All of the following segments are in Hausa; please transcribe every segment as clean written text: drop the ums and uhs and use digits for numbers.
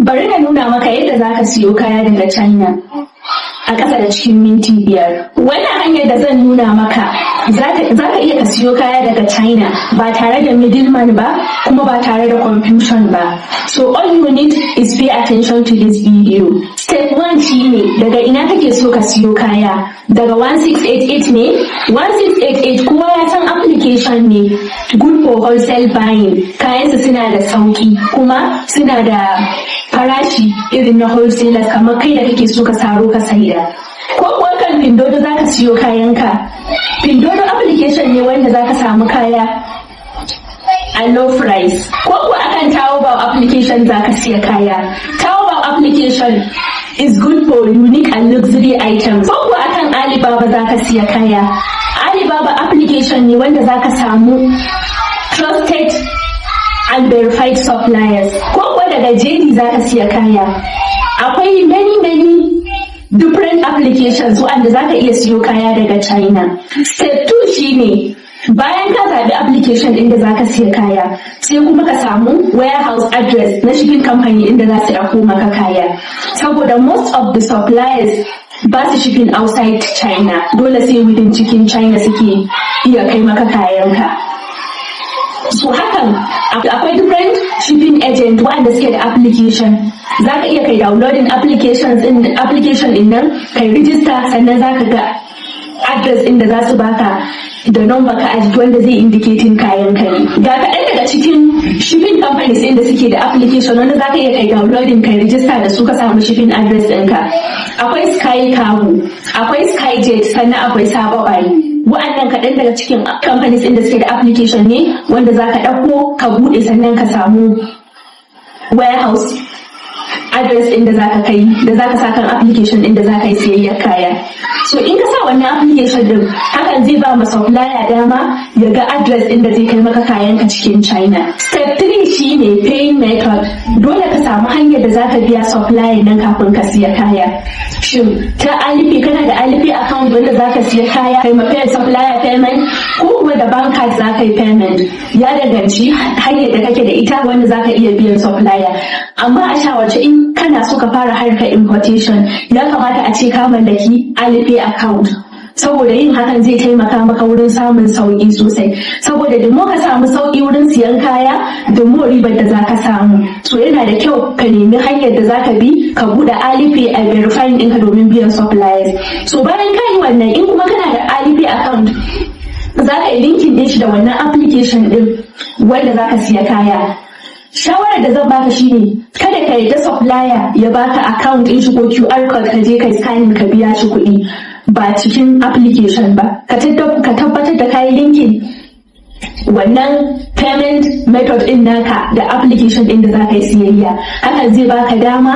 Bari na nuna maka yadda za ka siyo kaya daga China a ƙasa da cikin minti 5. Wannan hanyar da zan nuna maka, za ka iya ka siyo kaya daga China ba tare da middleman ba, kuma ba tare da confusion ba. So all you need is pay attention to this video. Step 1 shine, daga ina kake so ka siyo kaya? Daga 1688 ne? 1688 kowa ya san application ne good for wholesale buying. Kayansu suna da sauki, kuma suna da farashi irin na wholesalers, kamar kai da kake so ka saro ka saida. Ko kuwa kan Pinduoduo za ka siyo kayanka? Pinduoduo application ne wanda za ka samu kaya a low price. Ko kuwa akan Taobao application za ka siya kaya? Taobao application is good for unique and luxury items. Ko kuwa akan Alibaba za ka siya kaya? Alibaba application ne wanda za ka samu trusted and verified suppliers. Ko kuwa daga JD za ka siya kaya? Akwai many, many different applications wanda za ka iya siyo kaya daga China. Step 2 shine, bayan ka zaɓi application ɗin da za ka siya kaya, sai kuma ka samu warehouse address na shipping company ɗin da za su ɗauko maka kaya. Saboda most of the suppliers ba su shipping outside China, dole sai within cikin China suke iya kai maka kayanka. So hakan akwai different shipping agent waɗanda suke da application. Za ka iya kai downloading applications in application din nan, kai register, sannan za ka ga address ɗin da za su baka da number ka aji wanda zai indicating kayan ka ne. Ga kaɗan daga cikin shipping companies ɗin da suke da application wanda za ka iya kai downloading, kai register da su, ka samu shipping address ɗinka. Akwai Sky Cargo, akwai Skyjet, sannan akwai Sababai. Wa'annan kaɗan daga cikin companies ɗin da suke da application ne wanda za ka ɗauko ka buɗe, sannan ka samu warehouse address ɗin da zaka kai, da zaka sa kan application ɗin da zaka yi siyayyar kaya. So in ka sa wannan application ɗin, hakan zai ba ma supplier dama ya ga address ɗin da zai kai maka kayan ka cikin China. Step 3 shine paying method. Dole ka samu hanyar da zaka biya supplier nan kafin ka siya kaya. Shin ta Alipay, kana da Alipay account wanda zaka siya kaya, kai ma supplier payment, ko kuma da bank card zaka yi payment? Ya danganci hanyar da kake da ita wanda zaka iya biyan supplier. Amma a shawarce, in kana so ka fara harkar importation, ya kamata a ce ka mallaki Alipay account, saboda yin hakan zai taimaka maka wurin samun sauki sosai. Saboda da ka samu sauki wurin siyan kaya, da mo ribar da zaka samu. So yana da kyau ka nemi hanyar da zaka bi ka bude Alipay, a verifying ɗinka domin biyan suppliers. So bayan ka yi wannan, in kuma kana da Alipay account, za ka yi linking ɗin shi da wannan application ɗin wanda zaka siya kaya. Shawarar da zan baka shine, kada ka yarda supplier ya baka account ɗin shi ko QR code ka je kai scanning ka biya shi kuɗi ba cikin application ba. Ka tabbatar da kayi linking wannan payment method ɗin naka da application ɗin da za ka yi siyayya. Hakan zai baka dama,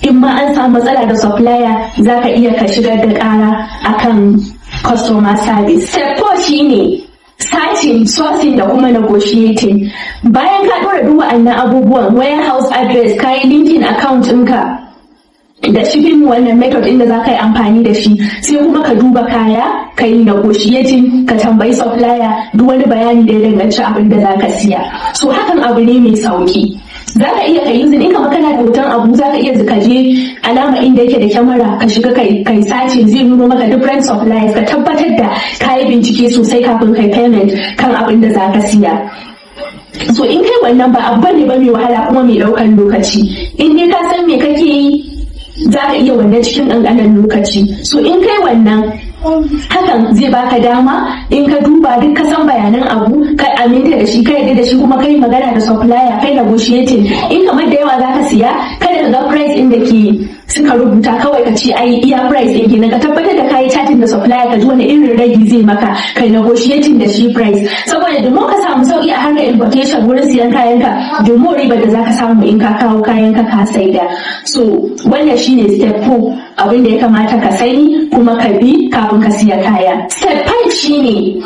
in ma an samu matsala da supplier, za ka iya ka shigar da ƙara akan customer service. Step 4 shine searching, sourcing da kuma negotiating. Bayan ka ɗora duk wa'annan abubuwan, warehouse address, ka yi linking account ɗinka da shipping wannan method ɗin da za ka yi amfani da shi, sai kuma ka duba kaya, ka yi negotiating, ka tambayi supplier duk wani bayani da ya danganci abin da za ka siya. So hakan abu ne mai sauki. Za ka iya kai using, in kama kana da hoton abu, za ka iya ka je alama inda yake da kyamara, ka shiga kai searching, zai nuno maka different suppliers. Ka tabbatar da ka yi bincike sosai kafin kai payment kan abin da za ka siya. So in kai wannan, ba abu bane ba mai wahala kuma mai daukan lokaci. In dai ka san me kake yi, za ka iya wannan cikin ƙanƙanin lokaci. So in kai wannan, hakan zai baka dama, in ka duba duk ka san bayanan abu, ka aminta da shi, ka yarda da shi, kuma kai magana da supplier, kai negotiating. In kamar da yawa zaka siya, kada ka ga price ɗin da ke suka rubuta kawai ka ce ai iya price ɗin kenan. Ka tabbatar da kayi chatting da supplier, ka ji wani irin ragi zai maka, kai negotiating da shi price. Saboda da ka samu sauki a harkar importation wurin siyan kayanka, domin ribar da zaka samu in ka kawo kayanka ka saida. So wannan shine step 4, abin da ya kamata ka sani kuma ka bi kafin ka siya kaya. Step 5 shine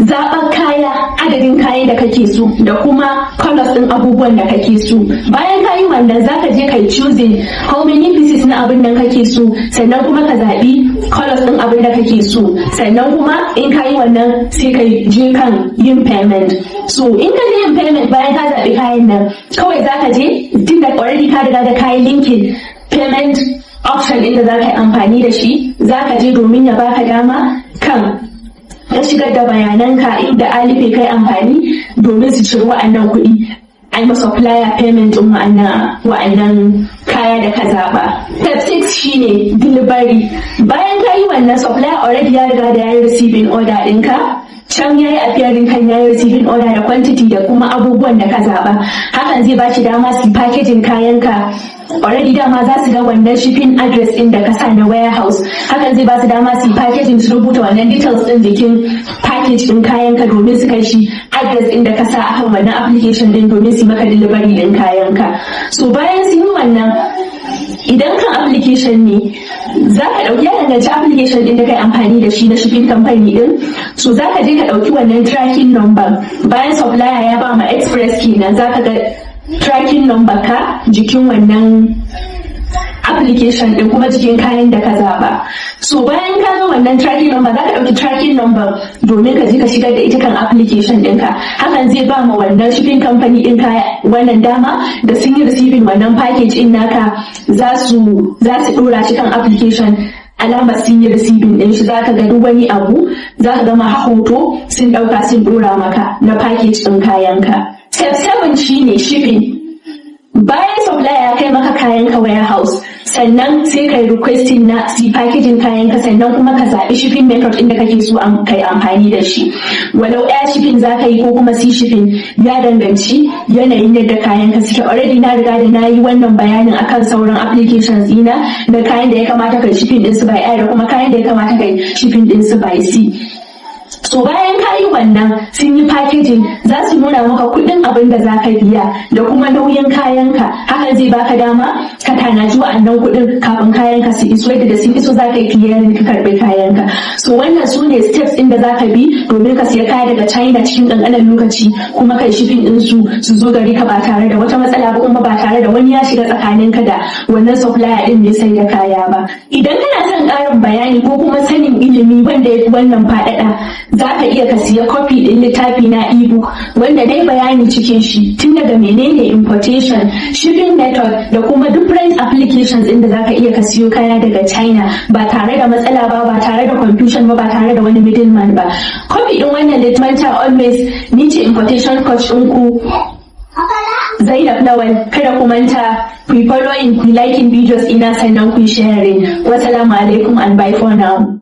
zaɓar kaya, adadin kayan da kake so da kuma colors ɗin abubuwan da kake so. Bayan ka yi wannan, zaka je kai choosing how many pieces na abin da kake so, sannan kuma ka zaɓi colors ɗin abin da kake so. Sannan kuma in ka yi wannan, sai ka je kan yin payment. So in ka je yin payment, bayan ka zaɓi kayan nan, kawai zaka je, tun da already ka riga da kayi linking payment option ɗin da za ka yi amfani da shi, za ka je domin ya baka dama kan ka shigar da bayananka inda Alipay kai amfani domin su ciri wa'annan kuɗi, ai ma supplier payment ɗin wa'annan kaya da ka zaɓa. Step 6 shine delivery. Bayan ka yi wannan, supplier already ya riga da ya yi receiving order ɗinka. Can ya yi appearing kan ya yi receiving order da quantity da kuma abubuwan da ka zaɓa. Hakan zai ba shi dama su packaging kayanka. Already dama za su ga wannan shipping address ɗin da ka sa na warehouse. Hakan zai ba su dama su packaging, su rubuta wannan details ɗin jikin package ɗin kayanka domin su kai shi address ɗin da ka sa akan wannan application ɗin domin su maka delivery ɗin kayanka. So bayan sun yi wannan, idan kan application ne za ka ɗauki, ya danganci application ɗin da kai amfani da shi na shipping company ɗin. So za ka je ka ɗauki wannan tracking number. Bayan supplier ya ba ma express kenan, za ka ga tracking number ka jikin wannan application din kuma jikin kayan da ka zaba. So bayan ka ga wannan tracking number, za ka ɗauki tracking number domin ka je ka shigar da ita kan application ɗinka. Hakan zai ba ma wannan shipping company ɗinka wannan dama da sun yi receiving wannan package ɗin naka, za su ɗora shi kan application, alamar sun yi receiving ɗin shi. Za ka ga duk wani abu, za ka gama hoto sun ɗauka sun ɗora maka na package ɗin kayanka. Step 7 shine shipping. Bayan supplier ya kai maka kayan ka warehouse, sannan sai kai requesting na si packaging kayan ka, sannan kuma ka zaɓi shipping method ɗin da kake so kai amfani da shi, walau air shipping za ka yi ko kuma sea shipping, ya danganci yanayin yadda kayan ka suke. Already na riga da na yi wannan bayanin akan sauran applications ɗina na kayan da ya kamata kai shipping ɗin su by air da kuma kayan da ya kamata kai shipping ɗin su by sea. So bayan ka yi wannan, sun yi packaging, za su nuna maka kuɗin abin da za ka biya da kuma nauyin kayanka. Hakan zai baka dama ka tanaji wa'annan kuɗin kafin kayanka su iso, yadda da sun iso za ka yi clearing ka karɓi kayanka. So wannan su ne steps ɗin da za ka bi domin ka siya kaya daga China cikin ƙanƙanin lokaci, kuma kai shipping ɗin su su zo gari ka ba tare da wata matsala ba, kuma ba tare da wani ya shiga tsakaninka da wannan supplier ɗin mai sai da kaya ba. Idan kana son ƙarin bayani ko kuma sanin ilimi wanda ya fi wannan faɗaɗa, za ka iya ka siya copy ɗin littafi na ebook wanda dai bayani cikin shi tun daga menene importation, shipping method da kuma different applications ɗin da za ka iya ka siyo kaya daga China ba tare da matsala ba, ba tare da confusion ba, ba tare da wani middleman ba. Copy ɗin wannan littafin always, ni ce importation coach ɗinku, Zainab Lawal. Kada ku manta ku yi following, ku liking videos ina, sannan ku yi sharing. Wassalamu alaikum and bye for now.